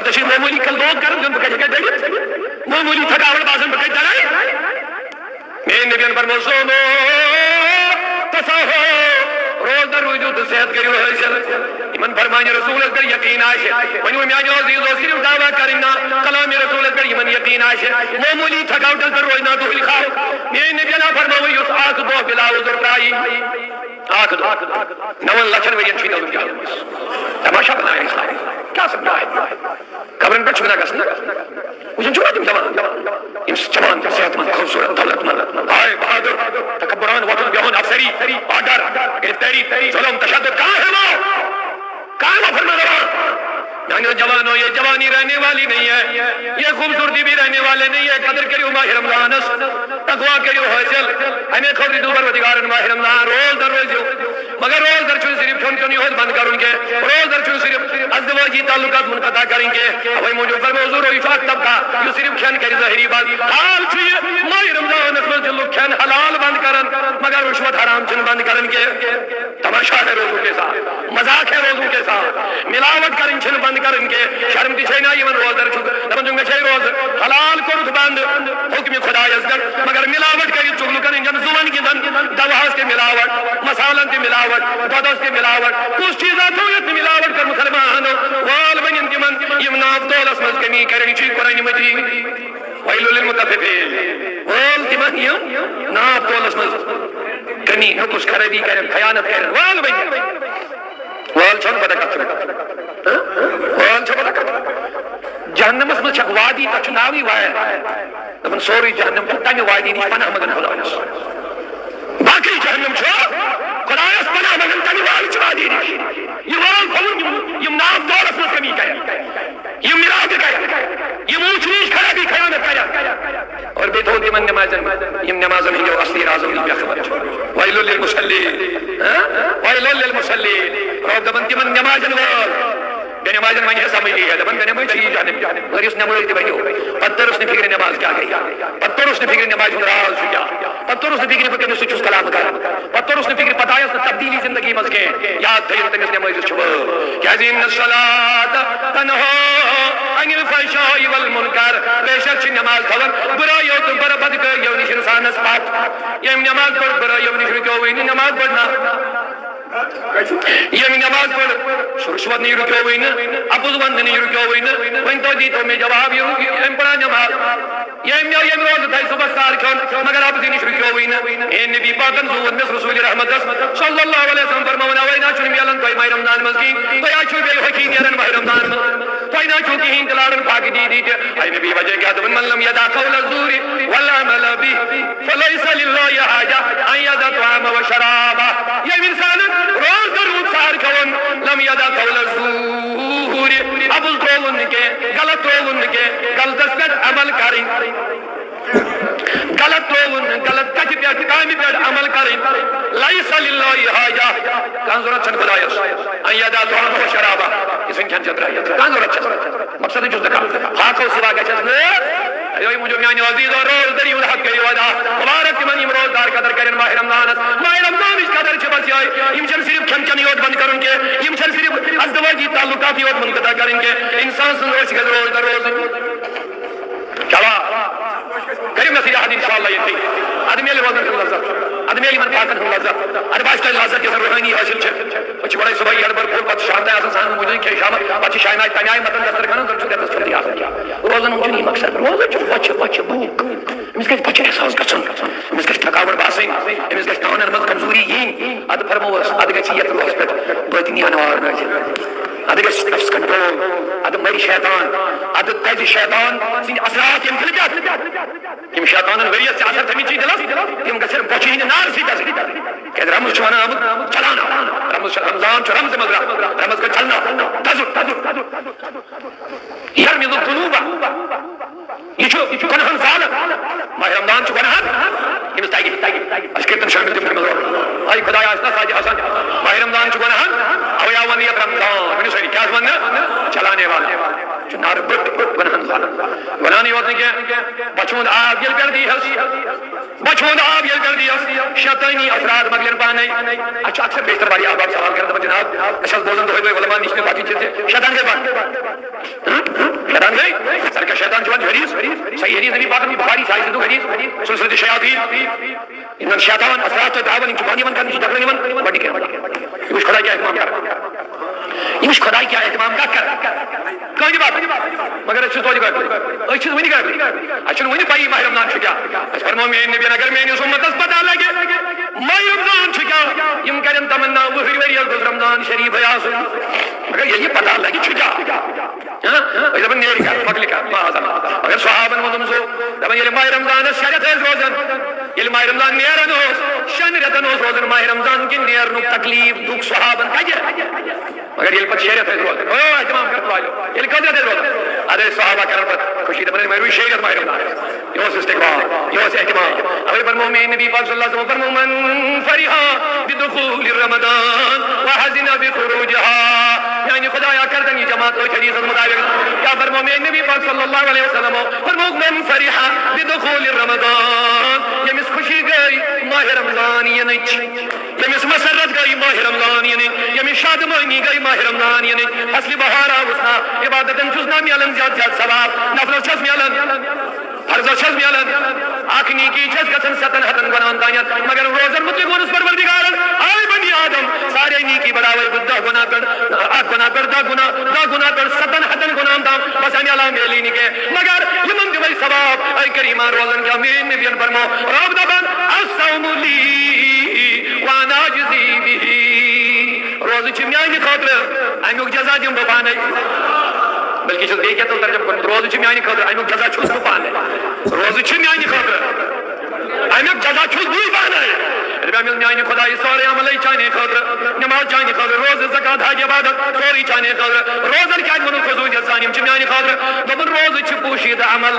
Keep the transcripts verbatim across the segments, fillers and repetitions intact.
ژےٚ چھُے معموٗلی کلہٕ دود کران، زن بہٕ کتہِ ہیٚکے دٔرِتھ؟ معموٗلی تھکاوٹ باسان، بہٕ کتہِ درے؟ میٲنۍ نبین فرموو، صومو تصحو، روزدر روٗزِو تہٕ صحت کٔرِو حٲصِل۔ یِمن فرمانہِ رسوٗلس پٮ۪ٹھ یقیٖن آسہِ، ؤنِو میانیو عزیزو، صرف دعویٰ کرٕنۍ نا، کلامِ رسوٗلس پٮ۪ٹھ یِمن یقیٖن آسہِ، معموٗلی تھکاوٹس پٮ۪ٹھ روزِ نا دُہٕلۍ خاو۔ میٲنۍ نبین فرموو، یُس اکھ دۄہ بلا عذر ترٛایی، اکھ دۄہ، نون لچھن ؤرین چھُ یہِ دَزُن پیالہٕ منٛز۔ تماشا بنایا اسلام، کیا سمجھا ہے؟ قبرن پٮ۪ٹھ چھُ نہ گژھُن۔ وٕچھان چھُوا تِم جوان، یِم چھِ جوان تہٕ صحت مند، خوٗبصوٗرت، دولت مند، آے بہادر، تکبران، وۄتھُن بِہُن، افسری، آرڈر، گرفتاری، ظلم، تشدد، کہاں ہے وہ؟ کہاں ہے وہ فرما روا؟ میانیو جوانو، یہ جوانی رہنے والی نہیں ہے، یہ خوبصورتی بھی رہنے والے نہیں ہے۔ قدر کریو ماہ رمضانس، تقویٰ کریو حٲصِل، امے خٲطرٕ دیُت پروردگارن ماہ رمضان، روزدر روزیو۔ مگر روزدر چھُنہٕ صرف کھیوٚن چیوٚن یوت بند کرُن کینٛہہ، روزدر چھُنہٕ صرف ازدواجی تعلقات منقطع کرٕنۍ کینٛہہ۔ اوے موٗجوٗب فرموو حضوٗرو، یہِ چھُ اکھ طبقہ یُس صرف کھٮ۪ن کرِ ظٲہری بند۔ حال چھُ یہِ، ماہِ رمضانس منٛز چھِ لُکھ کھٮ۪ن حلال بند کران، مگر رُشوت حرام چھِنہٕ بند کران کینٛہہ۔ تماشا ہے روزوں کے ساتھ، مذاق ہے روزوں کے ساتھ۔ ملاوٹ کرٕنۍ چھِنہٕ بند کرٕنۍ کینٛہہ۔ شرم تہِ چھے نا یِوان، روزدر چھُ دپان چھُ، مےٚ چھے روزٕ حلال کوٚرُتھ بند حکمِ خدایس پٮ۪ٹھ، مگر ملاوٹ کٔرِتھ چھُکھ لُکن ہٕنٛدٮ۪ن زُون گِنٛدان، دوہس تہِ ملاوٹ، مسالن تہِ ملاوٹ، دۄدس تہِ ملاوٹ۔ کُس چیٖزا تھوٚو یتھ نہٕ ملاوٹ کٔر؟ مسلمانو، وال بنن تِمن یِم ناپ تولس منٛز کمی کرن، یہِ چھُ قرآن مجید۔ ویل للمطففین، وال تِمن یِم ناپ تولس منٛز کمی، نقص، خرٲبی کرن، خیانت کرن، وال بنن۔ وال چھَنہٕ پتہ کتھ چھِ وَنان۔ ہہ؟ وال چھا پتہ کتھ؟ جہنمس منٛز چھکھ وادی، تتھ چھُ ناوٕے وادی۔ دپان سورُے جہنم چھُ تمہِ وادی نِش پناہ منگان خدایس۔ باقٕے جہنم چھُ خدایس پناہ منگان تمہِ وال چھِ وادی نِش۔ یہِ وال تھوٚوُن یِم، یِم ناپ تولس منٛز کمی کرن، یِم ملاوٹ کرن، یِم اوٗنچ نیٖچ خرٲبی خیانت کرن۔ اور بیٚیہِ تھوٚو تِمن نمازن، یِم نمازن ہٕنٛدیو اصلی رازو نِش بے خبر چھِ۔ ویل للمصلین، ہاں؟ ویل للمصلین۔ رب دپان تِمن نمازن وٲلۍ، بے نمازن وۄنۍ ہے سمجھ یی ہے، دپان بے نماز چھِ یی جہنم۔ مگر یُس نماز تہِ بنیو، پتہٕ توٚرُس نہٕ فکرِ نماز کیٛاہ گٔے، پتہٕ توٚرُس نہٕ فکرِ نمازِ ہُنٛد راز چھُ کیٛاہ، پتہٕ توٚرُس نہٕ فکرِ بہٕ کٔمِس سۭتۍ چھُس کلام کران، پتہٕ توٚرُس نہٕ فکرِ پتہٕ آیس نہٕ تبدیلی زندگی منٛز کینٛہہ۔ یاد تھٲیِو تٔمِس نمازِ چھُ وٲل۔ کیٛازِ ان الصلاۃ تنہا عن الفحشاء والمنکر، بے شک چھِ نماز تھاوان برٲیو تہٕ بربدکٲریو نِش انسانس پتھ۔ ییٚمۍ نماز پٔر، برٲیو نِش رُکیووٕے نہٕ نماز پٔر نہ۔ ییٚمۍ نماز پٔر، سُہ رُشوت نِش رُکیووٕے نہٕ، اَپُز وننہٕ نِش رُکیووٕے نہٕ۔ وۄنۍ تُہۍ دیٖتو مےٚ جواب، یہِ، ییٚمۍ پٔرا نماز؟ ییٚمۍ، ییٚمۍ روزٕ تھایہِ صُبحس سحر کھیوٚن، مگر اَپزِ نِش رُکیووٕے نہٕ۔ اے نبی پاکن زوٗن مےٚ رسول رحمتس صلی اللہ علیہ وسلم فرماوان، اوے نہ چھُنہٕ میلان تۄہہِ ماہِ رمضان منٛز کِہیٖنۍ، تۄہہِ آز چھُو بے حقی نیران ماہِ رمضان منٛز، تۄہہِ نہ چھُو کِہیٖنۍ تہِ لاران فاقہٕ دیٖدی تہِ۔ اے نبی وجہ کیٛاہ؟ دوٚپُن، من لم یدع قول الزور والعمل به فلیس للہ حاجہ ان یدع طعامہ و شرابہ۔ ییٚمۍ انسان روزدر روٗد سحر کھیوٚن، لم یدع قول الزور، اَپُز ترٛووُن نہٕ کینٛہہ، غلط ترٛووُن نہٕ کینٛہہ، غلطس پٮ۪ٹھ عمل کرٕنۍ، غلط ترٛووُن نہٕ، غلط کتھِ پٮ۪ٹھ، کامہِ پٮ۪ٹھ عمل کرٕنۍ۔ لیس للہ حاجہ، کانٛہہ ضروٗرت چھنہٕ خدایس۔ ان یدع طعامہ و شرابہ، یہِ ژھٕنہِ کھٮ۪ن چٮ۪ن ترٲیِتھ، کانٛہہ ضروٗرت چھنہٕ۔ مقصد چھُس نہٕ کانٛہہ، فاقو سوا گژھٮ۪س نہٕ۔ اے موٗجوٗب میانیو عزیزو، روزدٔری ہُنٛد حق کٔرِو ادا۔ مبارک تِمن یِم روزدار قدر کرن ماہِ رمضانس۔ ماہِ رمضانٕچ قدر چھِ بس یِہوٚے، یِم چھِنہٕ صرف کھٮ۪ن چٮ۪نٕے یوت بنٛد کرُن کینٛہہ، یِم چھِنہٕ صرف ازدواجی تعلقاتٕے یوت منقطع کرٕنۍ کینٛہہ۔ انسان سٕنٛز أچھ گژھِ روزدر روزٕنۍ۔ چلو، کٔرِو مےٚ سۭتۍ عہد انشاءاللہ ییٚتہِ۔ ادٕ میلہِ روزن ہُنٛد لذت، ادٕ میلہِ یِمن پاکن ہُنٛد لذت، ادٕ باسہِ تۄہہِ لذت یۄس روحٲنی حٲصِل چھِ۔ أسۍ چھِ گۄڈَے صُبحٲے یَڈ بَر پھوٚل، پَتہٕ چھِ شامتام آسان سانہِ موٗجوٗدٕے کھیٚے شامَس، پَتہٕ چھِ شامہِ آیہِ تَمہِ آیہِ مَتَن دَستَرخانَن، زَن چھُ رٮ۪تَس کھنٛڈٕے آسان۔ روزَن ہُنٛد چھُنہٕ یہِ مقصد، روزَن چھُ بۄچھِ، بۄچھِ بھوٗک۔ أمِس گژھِ بۄچھِ احساس گژھُن، أمِس گژھِ تھکاوٹ باسٕنۍ، أمِس گژھِ تانَن منٛز کمزوری یِنۍ۔ اَدٕ فرمووُس، اَدٕ گژھِ یَتھ روزَس پٮ۪ٹھ بٲطِنی اَنوار نٲزِل، اَدٕ گژھِ نفس کنٹرول، اَدٕ مَرِ شیطان، اَدٕ تَزِ شیطان سٕنٛدِ اثرات ییٚمہِ دِلہِ پٮ۪ٹھ۔ یِم شیطانن ؤریس چھِ اثر تھٲومٕتۍ چھِ دِلس، تِم گژھن بۄچھِ ہٕنٛدِ نارٕ سۭتۍ دزٕنۍ۔ کیازِ رمض چھُ ونان آمُت چلانا۔ رمض چھُ، رمضان چھُ رمض مگر رمض گژھِ چلنا، دزُن، دزُن۔ یرمل الذنوب۔ یہِ چھُ گۄناہن زالان۔ ماہِ رمضان چھُ گۄناہن۔ أمِس تگہِ، تگہِ۔ اَسہِ کٔرۍ تِم شٲمِل تِم منٛز۔ اے خدایا، اَسہِ نہ سا چھِ آسان۔ ماہِ رمضان چھُ گۄناہن۔ اوے آو وننہٕ یتھ رمضان۔ ؤنِو سٲری، کیٛاہ وننہٕ؟ چلانے والا۔ چھُ نارٕ بٔٹھ، بٔٹھ گۄناہن زالان۔ گۄناہنٕے یوت نہٕ کینٛہہ، بۄچھِ ہُنٛد آب ییٚلہِ پٮ۪ٹھ دی حظ، بۄچھِ ہُنٛد آب ییٚلہِ پٮ۪ٹھ دی حظ، شیطٲنی اثرات مۄکلن پانے۔ اَسہِ چھُ اکثر بیشتر واریاہ احباب سوال کران، دَپان، جناب، أسۍ حظ بوزان دۄہے دۄہے علماء نِش نہٕ، پتہٕ چھِ شیطان گٔے بنٛد۔ شیطان گٔے، سر کیا شیطان چھُ وَنان حدیث، صحیح حدیث نبی پاکن، بخاری صحیح، صحیح حدیث، سلسلۃ الشیاطین۔ یِم زَن شیطان اثرات تہٕ دعوان، یِم چھِ بنٛد یِوان کرنہٕ، یہِ چھِ ڈکرن یِوان، گۄڈٕ کیٛاہ؟ یہِ وٕچھ خۄداے کیٛاہ اہتمام کران۔ یہِ وٕچھ خۄداے کیٛاہ اہتمام کَتھ کران۔ کٕہٕنۍ باپتھ۔ مگر أسۍ چھِ توتہِ گۄڈٕ۔ أسۍ چھِنہٕ وٕنہِ گۄڈٕ۔ اَسہِ چھُنہٕ وٕنہِ پَیی ماہِ رمضان چھُ کیٛاہ۔ اَسہِ فرموو میٛٲنۍ نبیَن، اگر میٛٲنِس اُمتَس پتہ لگہِ ماہِ رمضان چھُ کیٛاہ، یِم کرن تمنا وُہٕرۍ ؤرۍ یَس گوٚژھ رمضان شریٖفٕے آسُن۔ مگر ییٚلہِ یہِ پتہ لگہِ چھُ کیٛاہ؟ ہاں؟ أسۍ دَپان نیرِ کَر، مۄکلہِ کَر، معاذ اللہ۔ مگر صحابن ووٚنُن سُہ، دَپان ییٚلہِ ماہِ رمضانس شےٚ رٮ۪تھ ٲسۍ روزان، ییٚلہِ ماہِ رمضان نیران اوس، شٮ۪ن رٮ۪تن اوس روزان ماہِ رمضان کہِ نیرنُک تکلیٖف دُکھ صحابن کَتہِ؟ مگر ییٚلہِ پتہٕ شےٚ رٮ۪تھ ٲسۍ روزان، او اہتمام کرن والٮ۪و، ییٚلہِ کٔژ رٮ۪تھ ٲسۍ روزان؟ اَدٕ ٲسۍ صحابہ کران پتہٕ خوشی، دَپان ٲسۍ، وۄنۍ روٗدۍ شےٚ رٮ۪تھ ماہِ رمضانس۔ یہِ اوس استقبال، یہِ اوس اہتمام۔ اوے فرموو میٛٲنۍ نبی پاک صلی اللہ علیہ وسلم، فرموو، من فرح بدخول رمضان وحزن بخروجها۔ میٛانہِ خدایا، کر تن یہِ جماعت أتھۍ حدیثس مطابق۔ کیٛاہ فرموو میٛٲنۍ نبی پاک صلی اللہ علیہ وسلم؟ فرموو، من فرح بدخول رمضان، ییٚمِس خوشی گٔے ماہِ رمضان یِنٕچ، ییٚمِس مسرت گٔے ماہِ رمضان یِنٕچ، ییٚمِس شادمٲنی گٔے ماہِ رمضان یِنٕچ، فصلِ بہار آوُس نا، عبادتن چھُس نا میلان زیادٕ زیادٕ ثواب، نفلس چھَس میلان۔ فرضس چھَس میلان، اکھ نیکی چھَس گژھان ستن ہتن گۄناہن تانٮ۪تھ، مگر روزن مُتعلِق ووٚنُس پروردگارن، اے بنی آدم، سارے نیکی بڑاوے بہٕ دَہ گۄناہ پٮ۪ٹھ، اکھ گۄناہ پٮ۪ٹھ دَہ گۄناہ، دَہ گۄناہ پٮ۪ٹھ ستن ہتن گۄناہن تام، بس اَمہِ علاوٕ میلی نہٕ کینٛہہ، مگر یِمن دِمے ثواب۔ اے کریٖمان، روزن کیٛاہ؟ میٛٲنۍ نبین فرمو، رب دپان، الصوم لی وانا اجزی بہ۔ روزٕ چھِ میانہِ خٲطرٕ، اَمیُک جزا دِمہٕ بہٕ پانے۔ بلکہِ چھُس بیٚیہِ کینٛہہ ترجمہٕ کوٚرمُت، روزٕ چھِ میانہِ خٲطرٕ، اَمیُک جزا چھُس بہٕ پانے۔ روزٕ چھِ میانہِ خٲطرٕ، اَمیُک جزا چھُس بٕے پانے۔ رٔبۍ میانہِ خۄدایہِ، سورُے عملے چانے خٲطرٕ، نماز چانے خٲطرٕ، روزٕ، زکات، حج، عبادت، سورُے چانے خٲطرٕ۔ روزن کیٛازِ ووٚنُکھ خصوٗصیت سان، یِم چھِ میانہِ خٲطرٕ؟ دوٚپُن، روزٕ چھِ پوشیدٕ عمل،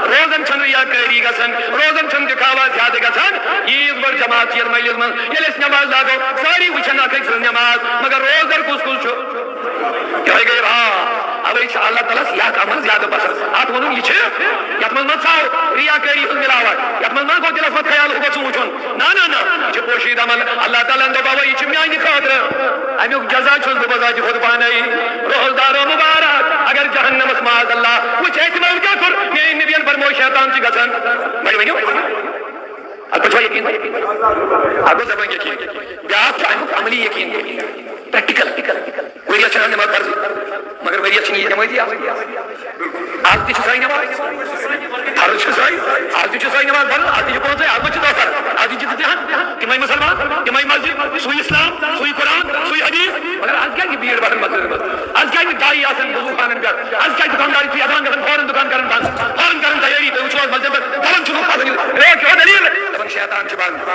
روزن چھنہٕ ریاکٲری گژھان، روزن چھنہٕ دکھاوا زیادٕ گژھان۔ عیٖد بٔڑ جماعت چھِ یتھ مجلس منٛز، ییٚلہِ أسۍ نماز لاگو، سٲری وٕچھن اکھ أکۍ سٕنٛز نماز، مگر روزدر کُس کُس چھُ؟ یِہوٚے گٔے، آ، اوے چھُ اللہ تعالیٰ ہس یہِ اکھ عمل زیادٕ پسند۔ اتھ ووٚنُن، یہِ چھِ، یتھ منٛز ما ژاو ریاکٲری ہٕنٛز ملاوٹ، یتھ منٛز ما گوٚو دلس منٛز خیال، ہُہ گوٚژھ نہٕ وٕچھُن۔ نہ، نہ، نہ، یہِ چھُ پوشیدٕ عمل۔ اللہ تعالیٰ ہن دوٚپ، اوے، یہِ چھُ میانہِ خٲطرٕ، امیُک جزا چھُس بہٕ بذاتِ خود پانے۔ روزدارو مبارک، اگر جہنمس معاذ اللہ وٕچھ اہتمام کیٛاہ کوٚر، میٲنۍ نبین فرموو، شیطان چھِ گژھان۔ وۄنۍ ؤنِو۔ اتھ پٮ۪ٹھ چھا یقین؟ اتھ گوٚو زبٲنۍ یقین۔ بیٛاکھ چھُ امیُک عملی یقین۔ پریکٹیکل۔ ؤریَس چھَنہٕ نٮ۪ماز فرضٕے، مگر ؤریَس چھِنہٕ یہِ نٮ۪مٲزی آسان۔ از تہِ چھِ سۄے نٮ۪ماز۔ فرض چھِ سۄے، از تہِ چھِ سۄے نٮ۪ماز فرض، از تہِ چھِ پانٛژَے، از ما چھِ دَہ فرض؟ از تہِ چھِ زٕ تہِ ہَن، تِمَے مُسلمان، تِمَے مسجد، سُے اسلام، سُے قرآن، سُے حدیث۔ مگر از کیٛازِ چھِ بیٖڑ بَران مسجدَن منٛز؟ از کیٛازِ چھِ داعی آسان وضوٗ خانَن پٮ۪ٹھ؟ از کیٛازِ چھِ دُکاندار یُتھُے اذان گژھان فوراً دُکان کَران بنٛد؟ فوراً کَران تیٲری، تُہۍ وٕچھِو حظ مسجد پٮ۪ٹھ دَپان چھُ لُکھ اَتھ ؤنِو، ہے، کیٛاہ دٔلیٖل؟ دَپان شیطان چھُ بنٛد۔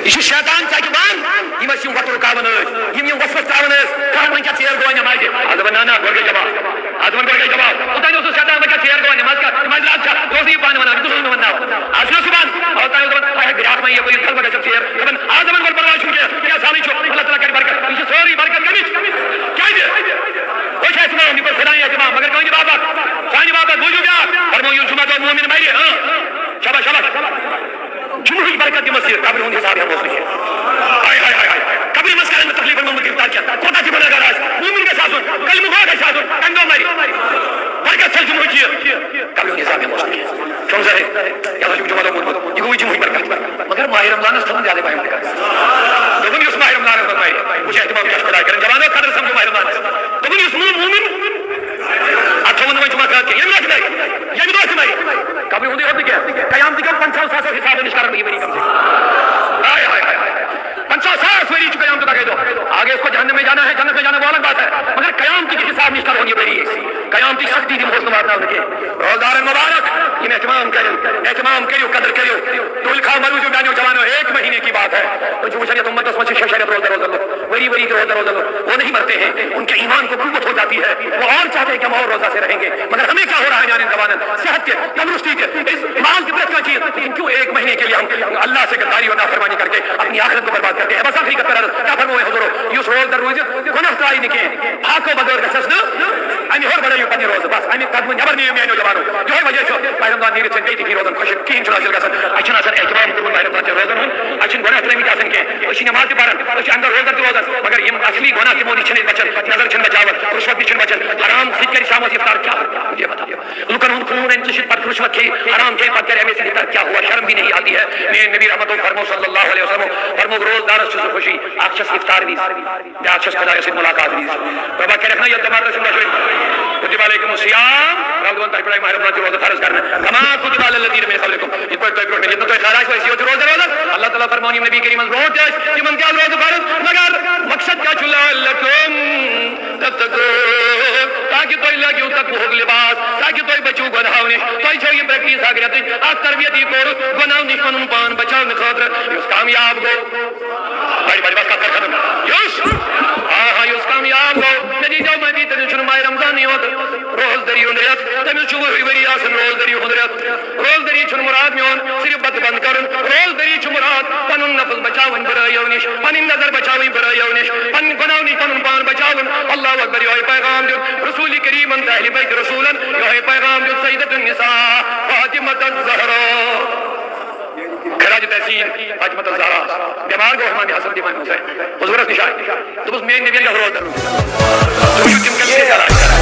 یہِ چھُ شیطان ژَکہِ بنٛد۔ یِم ٲسۍ یِم وۄٹہٕ رُکاوان ٲسۍ، یِم یِم وسوسہٕ ترٛاوان ٲسۍ، کَر وۄنۍ کیٛاہ ژیر گوٚو نٮ۪مازِ؟ اَز دَپان، نہ، نہ، گۄڈٕ گٔے جواب۔ اَز دَپان، گۄڈٕ گٔے جواب۔ اوٚتام اوس نہٕ شیطان، وۄنۍ کیٛاہ ژیر گوٚو نٮ۪مازِ؟ کیٛاہ نٮ۪مازِ راتھ چھا؟ یہِ اوس نہٕ یہِ پانہٕ وَنان، یہِ اوس نہٕ وَنناوان۔ آز چھُنہ سُہ بنٛد؟ اوٚتام اوس دَپان، ہاے، ہاے، بیٛاکھ ما یہِ، یہِ کَرٕ بہٕ گژھِ ژیر؟ دَپان، آز دَپان، گۄڈٕ پَرواے چھُنہٕ کینٛہہ، کیٛاہ سہلٕے چھُ، اللہ تعالیٰ کَرِ برکت۔ یہِ چھِ سٲرٕے برکت کَمِچ؟ کیٛازِ؟ أسۍ چھِ اہتمام، یہِ کوٚر خۄدایہِ اہتمام، مگر کٕہٕنٛدِ باپتھ؟ سانہِ باپتھ؟ بوٗزِو بیٛاکھ، فرموو، یُس جُمعہ دۄہ مومِن مَرِ، اۭں، شاباش، شاباش۔ جمعہٕچ برکت دِمس یہِ، قبرِ ہُنٛد حساب ہٮ۪مہوس نہٕ کینٛہہ۔ ہاے، ہاے، ہاے، ہاے۔ قبرِ منٛز کرن نہٕ تکلیفن منٛز مُتکِر تاکہِ کوٗتاہ تہِ گۄناہ گار آسہِ، مومن گژھِ آسُن، کلمہٕ گوٚو گژھِ آسُن، تمہِ دۄہ مرِ۔ برکت چھےٚ جمعہٕچ یہِ، قبرِ ہُنٛد حساب ہٮ۪مہوس نہٕ کینٛہہ۔ چھُم ظٲہِر، یہِ ہسا چھُم جمعہ دۄہ موٗدمُت، یہِ گوٚو جمعٕچ برکت۔ مگر ماہِ رمضانس تھٲوٕن زیادَے پہم برکت۔ دوٚپُن، یُس ماہِ رمضانس منٛز مرِ، وٕچھ اہتمام کیٛاہ چھُ خۄداے کران، جوانو قدر سمجھو ماہِ رمضانس۔ دوٚپُن، یُس مومن اتھ تھوٚو نہٕ وۄنۍ جمعہ خٲطرٕ کینٛہہ۔ ییٚمہِ دۄہ تہِ مرِ، ییٚمہِ دۄہ تہِ مرِ۔ قبرِ ہُنٛدُے یوت نہٕ کینٛہہ، قیامتٕکۍ کٮ۪و پنٛژاہو ساسو حسابو نِش کرن بہٕ یہِ ؤری کم سے کم۔ ہاے، ہاے، ہاے، ہاے۔ پنٛژاہ ساس ؤری چھُ قیامتُک اَکے دۄہ۔ آگے اس کو جہنم میں جانا ہے، جنت میں جانا، وہ الگ بات ہے۔ مگر قیامتٕکۍ حساب نِش کرون یہِ ؤری أسۍ۔ قیامتٕکۍ سختی دِمہوس نہٕ واتناونہٕ کینٛہہ۔ روزدارن مبارک، یِم اہتمام کرن، اہتمام کٔرِو، قدر کٔرِو۔ تُہۍ کھاو مروٗزِو میانیو جوانو، ایک مہینے کی بات ہے۔ تُہۍ چھِو وٕچھان یَتھ اُمتس منٛز چھِ شےٚ شےٚ رٮ۪تھ روزدار روزان۔ ؤری ؤری تہِ روزدار روزان۔ وہ نہیں مرتے ہیں، ان کے ایمان کو قوت ہو جاتی ہے، وہ اور چاہتے ہیں کہ ہم اور روزہ سے رہیں گے، مگر ہمیں کیا ہو رہا ہے میانٮ۪ن جوانن؟ صحت تہِ، تندرستی تہِ، اس مال تہِ، پرٛٮ۪تھ کانٛہہ چیٖز، لیکن کیوں ایک مہینے کے لیے ہم اللہ سے غداری اور نافرمانی کر کے اپنی آخرت کو برباد کرتے ہیں؟ بس آخری کتھ کر عرض، کیٛاہ فرموو حضورو، یُس روزدر روٗزِتھ گۄناہ ترٛایہِ نہٕ کینٛہہ، فاقو بغٲر گژھٮ۪س نہٕ، اَمہِ ہیوٚر بڑٲیِو۔ روزٕ، بس اَمہِ قدمہٕ نٮ۪بر نِیِو میٛانیو جوانو۔ یِہوٚے وجہ چھُ، ماہِ رمضان نیٖرِتھ چھَنہٕ بیٚیہِ تہِ کِہیٖنۍ روزان خۄشِک، کِہیٖنۍ چھُنہٕ حٲصِل گژھان۔ اَسہِ چھِنہٕ آسان اہتمام کوٚرمُت ماہِ رمضان چٮ۪ن روزن ہُنٛد، اَسہِ چھِنہٕ گۄناہ ترٛٲومٕتۍ آسان کینٛہہ، أسۍ چھِ نٮ۪ماز تہِ پَران، أسۍ چھِ اَنٛدر روزدر تہِ روزان، مگر یِم اصلی گۄناہ تِمو نِش چھِنہٕ أسۍ بچان، نظر چھِنہٕ بچاوان، رُشوت نِش چھِنہٕ بچان، حرام سۭتۍ کَرِ شامَس اِفطار کیٛاہ؟ مجھے بتاؤ۔ لُکن ہُنٛد خوٗن أنۍ ژٕ چھِ پتہٕ رُشوت کھیٚیہِ، حرام کھیٚیہِ، پتہٕ کَرِ اَمے سۭتۍ اِفطار کیٛاہ ہوا؟ شرم بھی نہیں آتی ہے؟ میٛٲنۍ نبی رحمتو فرمو صلی اللہ علیہ وسلم فرمووُکھ، روزدارس چھُ زٕ خوشی، اکھ چھَس اِفطار وِزِ، بیٛاکھ چھَس خۄدایَس سۭتۍ مُلاقات وِزِ۔ رۄبا کَرٮ۪کھ نا یَتھ دٮ۪ماغَس منٛز رٔٹِتھ۔ کُتِبَ علیکُم الصیام، رب دِوان تۄہہِ پٮ۪ٹھ ماہِ رمضان تہِ روزٕ فرض کرنہٕ۔ کما کُتِبَ علی الذین من قبلکم، یِتھ پٲٹھۍ تۄہہِ برٛونٛٹھ، یِتھ نہٕ تۄہہِ خیال آسہِ، أسۍ یوت چھِ روزدار روزان، اللہ تعالیٰ فرماوُن یِم نبی کریٖمَس برٛونٛٹھ تہِ ٲسۍ، تِمَن تہِ آو روزٕ فرض، مگر مقصد کیٛاہ چھُ؟ لعلکم تتقون، تاکہِ تُہۍ لٲگِو تقوہُک لباس، تاکہِ تُہۍ بٔچِو گۄناہو نِش۔ تۄہہِ چھو یہِ پریکٹس اکھ رٮ۪تٕچ، اکھ تربیتی کورس گۄناہو نِش پنُن پان بچاونہٕ خٲطرٕ۔ یُس کامیاب گوٚو، بڑِ بڑِ بس کتھ کر ختم۔ یُس، آ ہا، یُس کامیاب گوٚو، مےٚ دیٖزیو معٲفی، تٔمِس چھُنہٕ ماہِ رمضانٕے یوت روزدٔری ہُنٛد رٮ۪تھ، تٔمِس چھُ ؤہٕرۍ ؤری آسان روزدٔری ہُنٛد رٮ۪تھ۔ روزدٔری چھُنہٕ مُراد میون صرف بتہٕ بنٛد کرُن، روزدٔری چھُ مُراد پنُن نفس بچاوٕنۍ برٲیو نِش، پنٕنۍ نظر بچاوٕنۍ برٲیو نِش، پنٕنۍ گۄناہو نِش پنُن پان بچاوُن۔ اللہ اکبر، یِہوٚے پیغام دیُت رسول کریٖمن تہٕ اہلِ بیت رسولن، یِہوٚے پیغام دیُت سیدۃ النساء فاطمۃ الزہرا۔ خراج تحسین فاطمۃ الزہرا، بٮ۪مار گوٚو امام حسن تہٕ امام حسین حضورس نِش آے۔ دوٚپُس، میٛٲنۍ نبی گژھِ روزدر روزُن۔ ژٕ وٕچھِو تِم کَمہِ سۭتۍ علاج کران۔